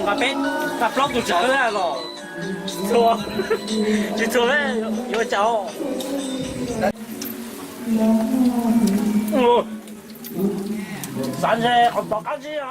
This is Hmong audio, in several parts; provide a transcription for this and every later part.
Nqa peb, nqa plaub tus tsawv los txhua, tsis txhua yuav cas. Xav ntshe qhov tod qab zib.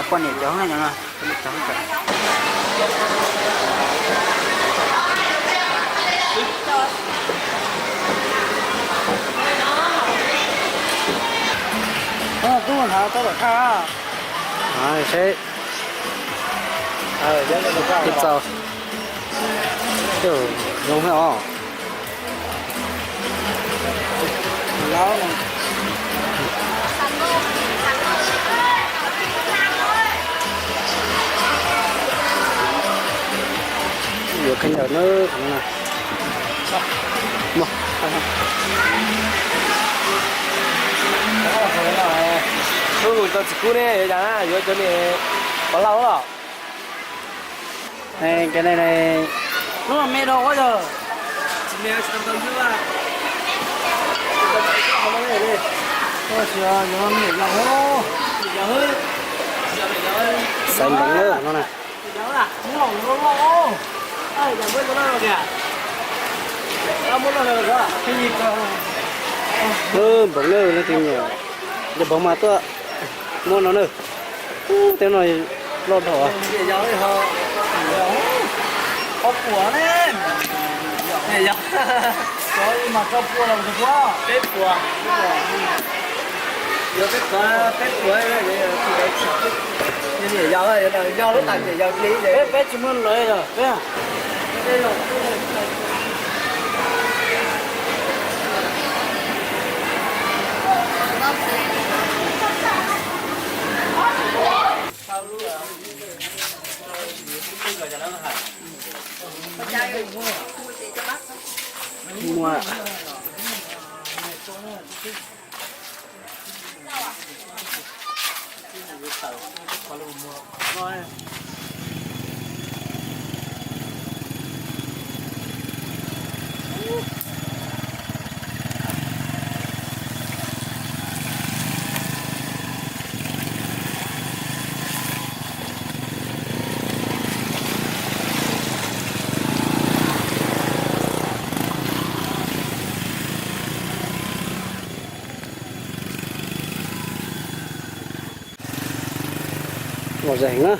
Poj niam cov no, tub hnav tau lawm thaj. Seb, txaus, zoo heev os. Yuav kheej ntawm na. Tau txiv kub ne, yuav cas na, yuav cov niam pov laug los. Ke ne, lub me rau ua yog. Xaiv npeev lawm no na. Npeev lawm leej twg nyiam, cov npeev mas tuaj muab no na. Ub, tej no loj dhau. Peb tsis muaj lawv os, peb. Lom zem heev na.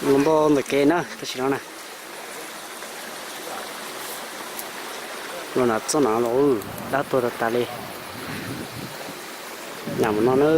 Los npog ntawm kev na, tam sim no na. Los nram txoj no los dab tuag tas tas li. Nram mus no na.